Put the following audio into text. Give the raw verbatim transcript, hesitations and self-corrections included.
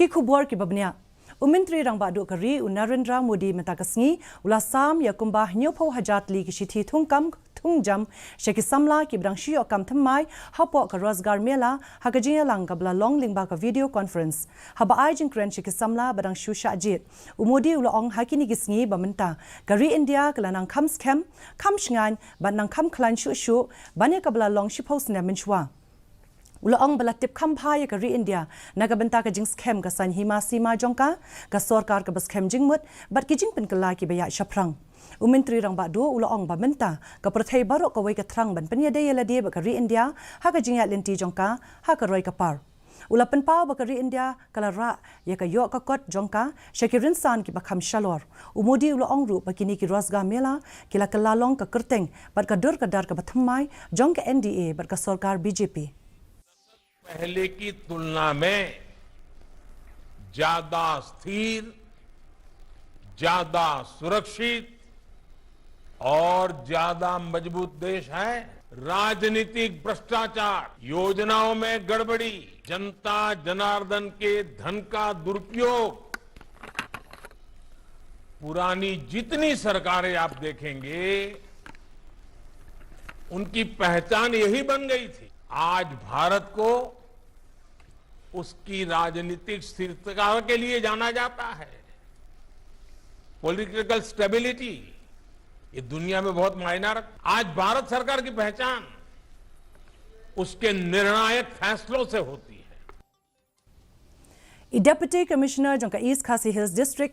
Ki khubor kiba bniah. U Myntri Rangbah Duh ka ri u Narendra Modi mynta ka sngi u la sam ïa kumba hynñiewphew hajar tylli ki shithi thungkam thungjam sha ki samla kiba dang shu ïoh kam thymmai hapoh ka Rozgar Mela ha ka jingïalang kaba la long lyngba ka video conference. Haba ai jingkren sha ki samla ba dang shu shah jied, u Modi u la ong ha kine ki sngi ba mynta ka ri India ka la nang kham skhem, kham shngaiñ bad nang kham khlaiñ shuh shuh ban ïa kaba la long shiphew snem mynshuwa. U la ong ba la tip kham bha ïa ka ri India na ka bynta ka jingskhem ka saiñ hima sima jong ka, ka sorkar kaba skhem jingmut bad ki jingpynkylla kiba ïaid shaphrang. U Myntri Rangbah Duh u la ong ba mynta ka pyrthei baroh kawei ka thrang ban pynïadei ïalade bad ka ri India ha ka jingïaid lynti jong ka ha ka roi ka par. U la pynpaw ba ka ri India ka la rah ïa ka ïoh ka kot jong ka sha ki rynsan kiba kham shalor. U Modi u la ong ruh ba kine ki Rozgar Mela ki la kylla long ka kyrteng bad ka dur ka dar kaba thymmai jong ka N D A bad ka sorkar B J P. पहले की तुलना में ज्यादा स्थिर, ज्यादा सुरक्षित और ज्यादा मजबूत देश है। राजनीतिक भ्रष्टाचार, योजनाओं में गड़बड़ी, जनता जनार्दन के धन का दुरुपयोग, पुरानी जितनी सरकारें आप देखेंगे, उनकी पहचान यही बन गई थी। आज भारत को उसकी राजनीतिक स्थिरता के लिए जाना जाता है। पॉलिटिकल स्टेबिलिटी, ये दुनिया में बहुत मायना रखता। आज भारत सरकार की पहचान उसके निर्णायक फैसलों से होती है। I Deputy Commissioner jong ka East Khasi Hills District,